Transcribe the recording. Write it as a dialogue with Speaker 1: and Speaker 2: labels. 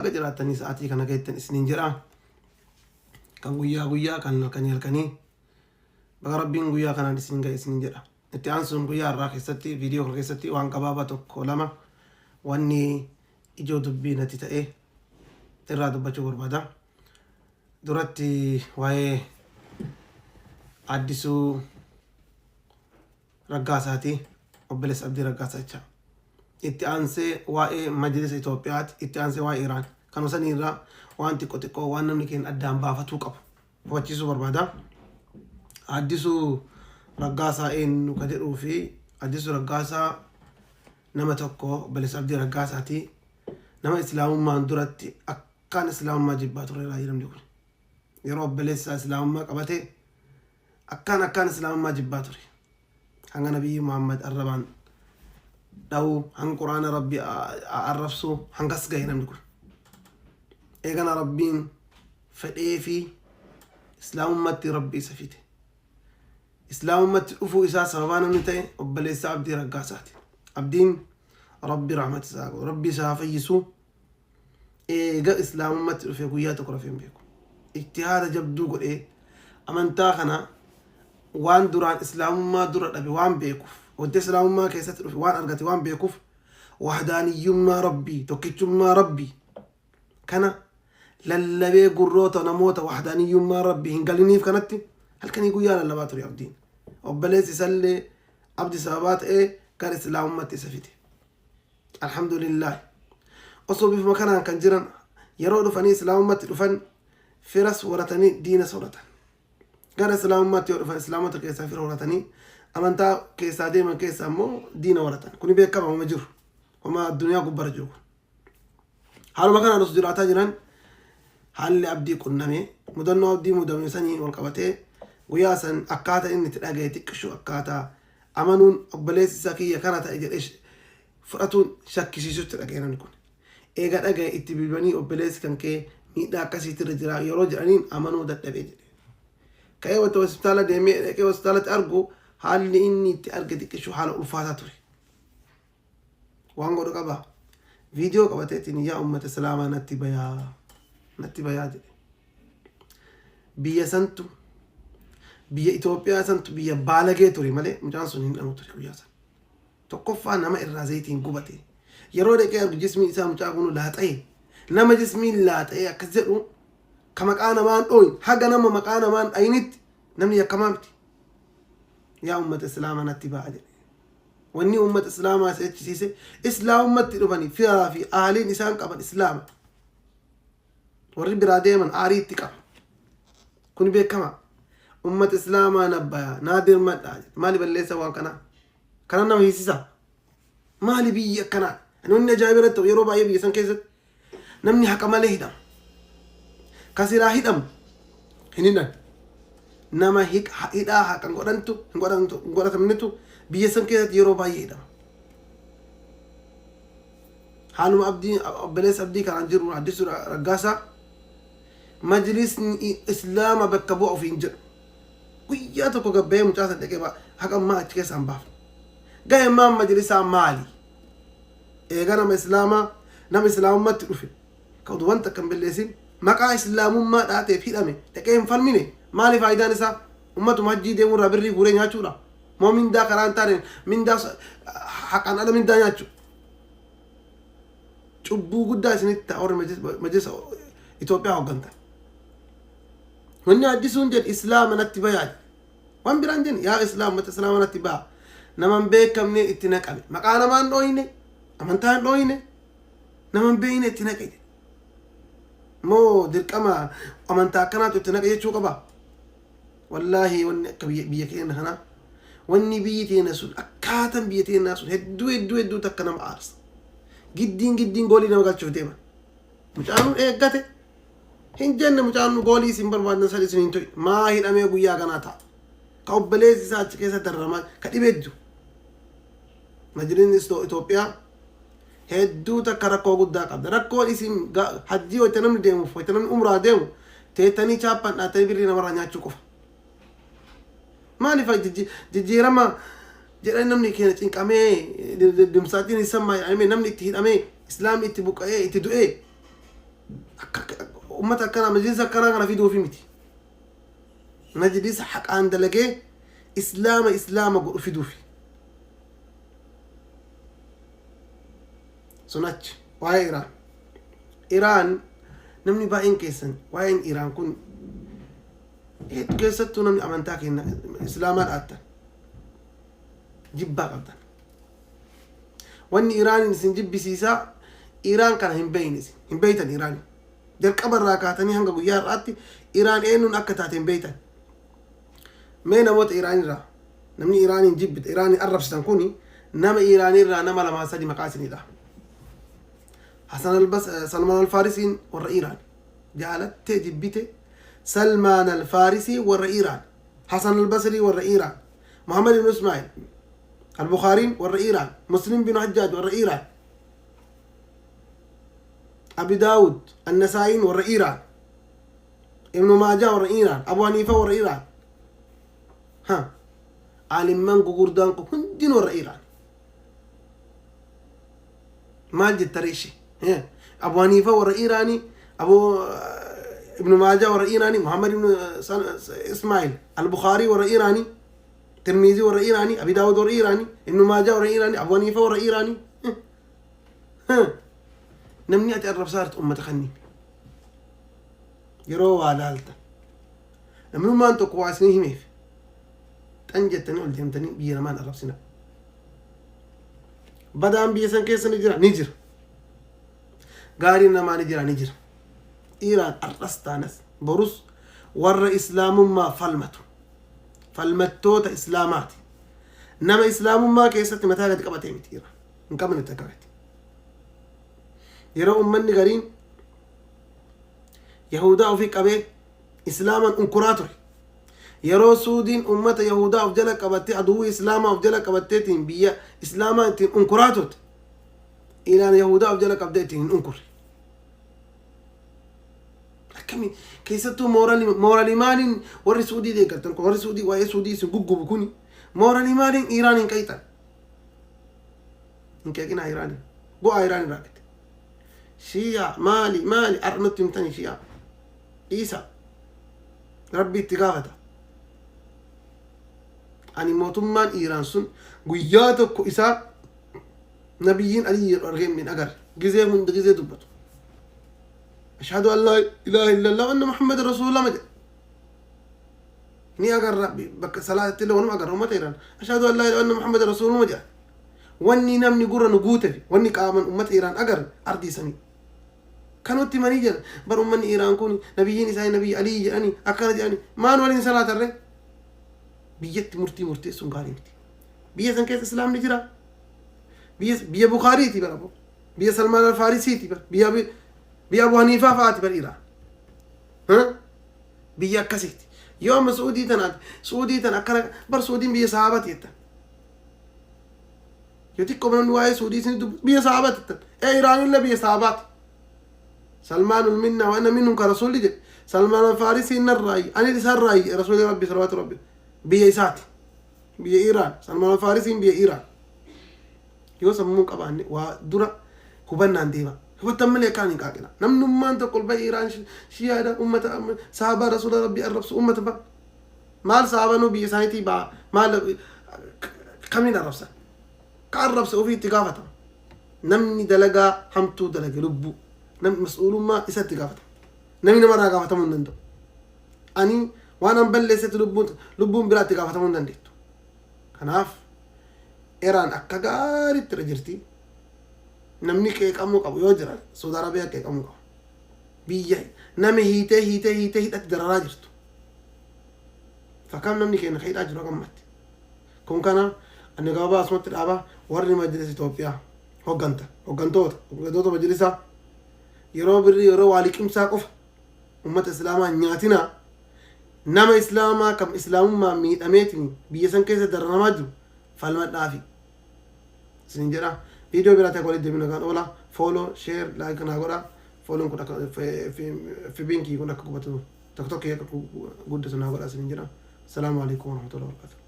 Speaker 1: Baga jiraattanii sa'aatii kana geettan isiniin jedha. Kan guyyaa guyyaa kan halkanii halkanii. Baga Rabbiin guyyaa kanaan isin ga'e isiniin jedha. Itti aansuun guyyaa har'aa keessatti viidiyoo kana keessatti waan gabaabaa tokko lama wanni ijoo dubbii natti ta'e irraa dubbachuu barbaada. Duratti waa'ee Addisuu Raggaasaati. Obboleessa Abdii Raggaasaa jecha. Itti aansee waa'ee Majlisa Itoophiyaati. Itti aansee waa'ee Iraan. Kanuma sanii irraa waan xiqqoo xiqqoo waan namni keenya addaan baafatuu qabu hubachiisuu barbaada. Addisuu Raggaasaa eenyu ka jedhuu fi Addisuu Raggaasaa nama tokko obboleessa Abdii Raggaasaati. Nama Islaamummaan duratti akkaan Islaamummaa jibbaa tureera namni kun. Yeroo obboleessi isaa Islaamummaa qabate akkaan akkaan Islaamummaa jibbaa ture. Hanga Nabiyyi Muhammad arrabaan dha'uu, hanga Quraana Rabbi arrabsuu hangas gahe namni kun. Eegana Rabbiin fedhee fi Islaamummatti Rabbi isa fide. Islaamummatti dhufuu isaa sababaa namni ta'e obboleessa Abdii Raggaasaati. Abdiin Rabbi rahmata isaa godhu, Rabbi isaa fayyisu. Eega Islaamummatti dhufee guyyaa tokko rafee hin beeku. Ijtihaada jabduu godhee amantaa kana waan duraan Islaamummaa dura dhabe waan beekuuf, wanta Islaamummaa keessatti dhufe waan argate waan beekuuf, wahdaaniyyummaa Rabbii, tokkichummaa Rabbii kana lallabee gurroota namoota wahdaaniyyummaa Rabbii hin galiniif kanatti halkanii guyyaa lallabaa ture Abdiin. Obboleessi isallee Abdi sababaa ta'ee gara Islaamummaatti isa fide. Alhamdulillah. Osoo bifuma kanaan kan jiran yeroo dhufanii Islaamummaatti dhufan firas horatanii diinas horatan. Gara Islaamummaatti yoo dhufan Islaamota keessaa fira horatanii amantaa keessaa deeman keessaa immoo diina horatan. Kuni beekama homa jiru. Homa addunyaa gubbarra jiru kun. Haaluma kanaan osoo jiraataa jiran haalli Abdii qunname mudannoo Abdii mudame saniin wal qabatee guyyaa san akkaataa inni itti dhagaye xiqqishu akkaataa amanuun obboleessi isaa kiyya kana ta'e jedhee fudhatuun shakkisiisutti dhagaye namni kun. Eega dhagaye itti bilbilanii obboleessi kan kee miidhaa akkasiitti irra jira yeroo jedhaniin amanuu dadhabee jedhe. Ka'ee wanta hospitaala deemee dhaqee hospitaalatti argu haalli inni itti arge xiqqishu haala ulfaataa ture. Waan godhu qaba. Viidiyoo qabateetiin yaa uummata Islaamaa natti bayaa natti bayaa jedhe. Biyya santu biyya Itoophiyaa santu biyya baalagee ture malee mucaan sun hin dhamu ture guyyaa san. Tokkoffaa nama irraa zayitiin gubate. Yeroo dhaqee argu jismiin isaa mucaa kun laaxa'e. Nama jismiin laaxa'e akkas jedhu ka maqaa namaan dhooyin haga nama maqaa namaan dhayinitti namni yakkamaa miti. Yaa uummata Islaamaa natti ba'a jedhe. Wanni uummata Islaamaa isa jechisiise Islaamummatti dhufanii firaa fi aaliin isaan qaban Islaama. Warri biraa deeman aarii itti qaba. Kuni beekama. Uummata Islaamaa na baya naa dirmadhaa jedhe. Maali balleessa waan kanaa? Kana nama hiisisa. Maali biyyi akkanaa? Ani wanni ajaa'iba irratti ta'u yeroo baay'ee biyya san keessatti namni haqa malee hidhama. Ka silaa hidhamu hin hidhan. Nama hidhaa haqa hin godhantu hin godhantu hin godhatamnetu biyya san keessatti yeroo baay'ee hidhama. Haaluma Abdii obboleessa Abdii kanaan jiru Addisuu Raggaasaa majlisni Islaama bakka bu'a ofiin jedhu. Guyyaa tokko gabbayee mucaa san dhaqee haqa ammaa achi keessaa hin baafne. Gaheen maan majlisaa maali? Eega nama Islaamaa nama Islaamummaatti dhufe ka utuu wanta akka hin balleessin maqaa Islaamummaa dhaateef hidhame dhaqee hin falmine maali faayidaan isaa? Ummatuma hajjii deemuu irraa birrii guuree nyaachuudha. Moo mindaa karaa hin taane mindaa haqaan ala mindaa nyaachuu? Cubbuu guddaa isinitti ta'a warri majlisa Itoophiyaa hooggantan. Wanni Addisuun jedhe Islaama natti bayaa jedhe. Waan biraan jenne yaa Islaam ummata Islaama natti ba'a. Nama hin beekamne itti naqame. Maqaa namaa hin dhooyne, amantaa hin dhooyne, nama hin beekne itti naqe jedhe. Moo dirqama amantaa akkanaatu itti naqe jechuu qaba. Wallaahi wanni akka biyya keenya kanaa wanni biyyi teenya sun akkaatan biyya teenyaa sun hedduu hedduu hedduu takka nama aarsa. Giddiin giddiin goolii nama galchuuf deeman. Mucaan eeggate hin jenne mucaan goolii isin barbaadan san isin hin tuqne. Maa hidhamee guyyaa kanaa ta'a. Ka obboleessi isaa achi keessa dararamaa ka dhibee jiru. Majliin Itoophiyaa hedduu takka rakkoo guddaa qabda. Rakkoon isin hajjii wayita namni deemuuf wayita namni umraa deemu teettanii chaappaan dhaattanii birrii namarraa nyaachuu qofa. Maaliif jijjiirama jedhanii namni keenya cinqamee dimsaatiin hin sammaa jedhamee namni itti hidhamee Islaamni itti buqqa'ee itti du'ee. Ummata akkanaa, majlisa akkanaa kana fiduufi miti. Majlisa haqaan dalagee Islaama Islaama godhu fiduufi. Sun achi waa'ee Iraan. Iraan namni baay'een keessan waa'een Iraan kun keessattuu namni amantaa keenya Islaamaa dhaattan jibbaa qabdan. Wanni Iraaniin isin jibbisiisaa, Iraan kana hin beeyne, isin hin beeytan. Iraan jalqaba irraa kaatanii hanga guyyaa har'aatti Iraan eenyuun akka taate hin beeytan. Mee namoota Iraan irraa, namni Iraaniin jibbita, Iraaniin arrabsitan kuni, nama Iraanii irraa nama lamaa sadi maqaa isinidha. Hasan Albas, Salmaan Alfaarisiin warra Iraan. Jaalattee jibbite, Salmaan Alfaarisii warra Iraan. Hasan Albasrii warra Iraan. Muhammad ibn Ismail Al-Bukhaariin warra Iraan. Muslim bin Hajjaaj warra Iraan. Abi Daawud, Annasaa'iin warra Iraan. Ibnu Maajaa warra Iraan. Abu Haniifa warra Iraan. Ha, aalimman gugurdaan kun hundinuu warra Iraan. Maal jetta reeshi? Abu Haniifa warra Iraanii, Abu Ibnu Maajaa warra Iraanii, Muhammad ibnu Ismail Al-Bukhaarii warra Iraanii, Tirmiizii warra Iraanii, Abi Daawud warra Iraanii, Ibnu Maajaa warra Iraanii, Abu Haniifa warra Iraanii. Namni ati arrabsaa jirtu ummata kanniin. Yeroo waa laaltan, namnummaan tokko waa isinii himeef xan jettanii ol deemtanii biyya namaan arrabsina. Badaan biyya san keessa ni jira, ni jira. Gaariin namaa ni jira, ni jira. Iraan har'as taanas borus warra Islaamummaa falmatu. Falmattoota Islaamaati. Nama Islaamummaa keessatti mataa gadi qabatee miti Iraan. Hin qabne takka gadi. Yeroo ummanni gariin Yahudaa ofii qabee Islaaman unkuraa ture. Yeroo Suudiin ummata Yahudaa of jala qabattee, aduwwii Islaamaa of jala qabatteetiin biyya Islaamaa ittiin unkuraa turte, Iraan Yahudaa of jala qabdee ittiin hin unkurre. Akkami keessattuu mooralii maaliin warri Suudii deeggartan kun, warri Suudii waa'ee Suudii isin guggubu kuni, mooralii maaliin Iraan hin qeexan? Hin qeeqinaa Iraanii. Bu'aa Iraan irraa argate. Shiyaa maali maali har'a nutti himtani? Shiyaa dhiisa. Rabbi itti gaafata. Ani mootummaan Iraan sun guyyaa tokko isaa nabiyyiin Alii jedhu argee hin agarre. Gizee hunda gizee dubbatu. "Ashhadu an laa ilaaha illallah wa anna Muhammad rasuulullah" ma jedhe. Ni agarra, bakka salaatatti illee wanuma agarra uummata Iraan. "Ashhadu an laa ilaaha anna Muhammad rasuulullah" jedha. Wanni namni gurra nu guute fi wanni qaaman uummata Iraan agarre ardii samii. Kanutti himanii jiran bar uummanni Iraan kun nabiyyiin isaanii nabiyyi Alii jedhanii akkana jedhanii maan waliin salaatarre? Biyyatti murtii murteessuun gaarii miti. Biyya san keessa Islaamni jira. Biyya Bukaariiti bara boo. Biyya Salmaan Alfaarisiiti bara. Biyya Abu Haniifaa fa'aati bara Iraan. Biyya akkasiiti. Yoo amma Suudii tanaati, Suudii tana akkana bar, Suudiin biyya sahaabati jettan. Yoo xiqqoo namni waa'ee Suudii isin dubbisu, biyya sahaabati jettan. Ee, Iraanillee biyya sahabaati. "Salmaanul minna wa ana minhum" ka rasuulli jedhe. Salmaan Alfaarisiin narraayi, ani isarraayi rasuulli Rabbi salawaatu Rabbi. Biyya isaati. Biyya Iraan. Salmaan Alfaarisiin biyya Iraan. Yoo sammuu qabaanne waa dura hubannaan deema. Hubattan malee akkaan hin qaaqina. Namnummaan tokko ol ba'ee Iraan Shiyaadha, ummata sahabaa rasuula Rabbii arrabsu, ummata ba. Maal sahabanuu biyya isaaniitii ba'a, maal kamiin arrabsan? Ka arrabse ofii itti gaafatama. Namni dalagaa hamtuu dalage lubbuu namni mas'uulummaa isatti gaafatama. Namni namarraa gaafatamuu hin danda'u. Ani waan an balleessetti lubbuun biraa itti gaafatamuu hin dandeettu. Kanaaf Iraan akka gaariitti irra jirti. Namni qeeqamuu qabu yoo jira, Saudi Arabiyaa qeeqamuu qaba. Biyya nama hiitee hiitee hiitee hidhatti dararaa jirtu. Fakkaam namni keenya hidhaa jiru gammatti. Kun kana ani gabaabaa asumatti dhaaba. Warri majlisa Itoophiyaa hogganta, hoggantoota majlisaa, yeroo birrii, yeroo waa liqimsaa qofa ummata Islaamaa hin nyaatinaa. Nama Islaamaa kam Islaamummaa miidhameetiin biyya san keessa dararamaa jiru falmadhaafi isin jedha. Viidiyoo biraa ta'e walitti deemina kan oola. Follow, share, like naa godha. Follown kun akka FB'n kiyya kun akka gubatu, tokko tokko akka guddatu naa godha isin jedha. Salaamu alaikum warahmatullahi wabarakatuh.